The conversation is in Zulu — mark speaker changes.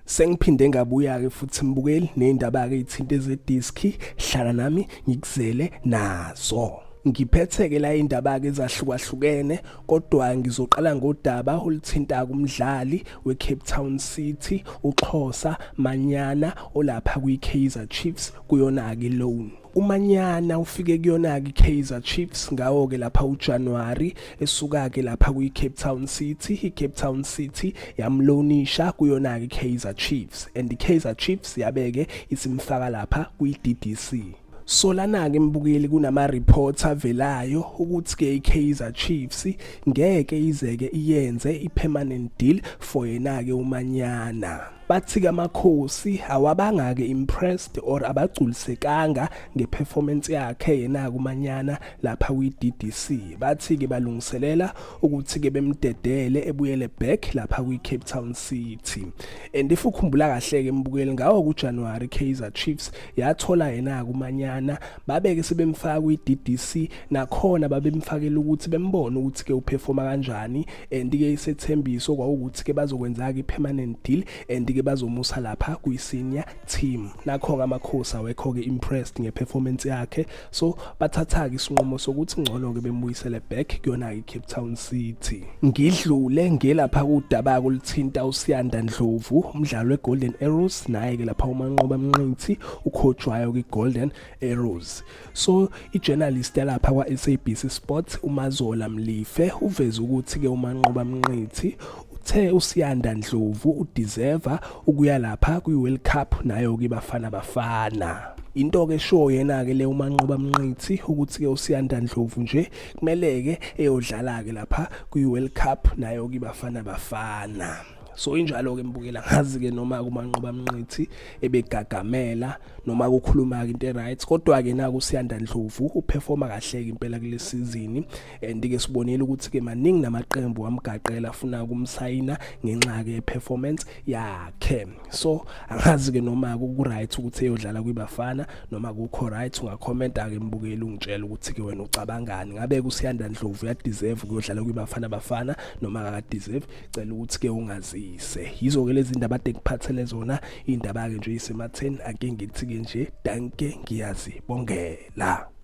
Speaker 1: Sengiphinde ngabuya-ke futhi mbukeli ney'ndaba-ke ey'thinta ezediski, hlala nami ngikuzele nazo. Ngiphethe-ke la iy'ndaba-ke ezahlukahlukene kodwa ngizoqala ngodaba oluthinta kumdlali we-Cape Town City uXhosa Manyana olapha kwi-Kaizer Chiefs kuyona-ke loan. UManyana ufike kuyona-ke i-Kaizer Chiefs ngawo-ke lapha uJanuwari esuka-ke lapha kwi-Cape Town City. I-Cape Town City yamlonisha kuyona-ke i-Kaizer Chiefs and i-Kaizer Chiefs yabe-ke isimfaka lapha kwi-DDC. So lana-ke mbukeli kunama-reports avelayo ukuthi-ke i-Kaizer Chiefs ngeke ize-ke iyenze i-permanent deal for yena-ke uManyana. Bathi-ke amakhosi awabanga-ke impressed or abagculisekanga nge-performance yakhe yena-ke uManyana lapha kwi-DDC. Bathi-ke balungiselela ukuthi-ke bemdedele ebuyele back lapha kwi-Cape Town City. And if ukhumbula kahle-ke mbukeli ngawo kuJanuary Kaizer Chiefs yathola yena-ke uManyana babeke sebemfaka kwi-DDC nakhona babemfakela ukuthi bembone ukuthi-ke uperforma kanjani and ke isethembiso kwawukuthi ke bazokwenza ke permanent deal and ke bazomusa lapha kwi senior team. Nakho ke amakhosi awekho ke impressed ngeperformance yakhe, so bathatha ke isinqumo sokuthi ngcono ke bembuyisele back kuyona ke Cape Town City. Ngidlule ngelapha kudaba oluthinta uSiyanda Ndlovu umdlalo weGolden Arrows, naye ke lapha uManqoba Mnqithi ucoach wayo kwiGolden Arrows. So ijournalist yalapha kwa-SABC Sports uMazola Mlife uveze ukuthi-ke uManqoba Mnqithi uthe uSiyanda Ndlovu udeserve ukuya lapha kwi-World Cup nayo-ke Bafana Bafana. Into-ke sho yena-ke le uManqoba Mnqithi ukuthi-ke uSiyanda Ndlovu nje kumele-ke eyodlala-ke lapha kwi-World Cup nayo-ke Bafana Bafana. So injalo-ke mbukela, ngazi-ke noma kuManqoba Mnqithi ebegagamela noma kukhuluma ke into right, kodwa ke naku Siyanda Ndlovu uperforma kahle ke impela kule season and ke sibonile ukuthi ke maningi namaqembu amgaqela afuna ukumsayina ngenxa ke performance yakhe. So angazi ke noma ku right ukuthi eyodlala kwiBafana noma kukho right. Ungakhomenta ke mbukeli ungitshela ukuthi ke wena ucabangani, ngabe kuSiyanda Ndlovu uya deserve ukuyodlala kwiBafana Bafana noma akaka deserve? Cela ukuthi ke ungazise. Yizo ke lezi ndaba ade ngiphathele zona, indaba ke nje isematheni. Ake ngithi ke nje danke, ngiyazibongela.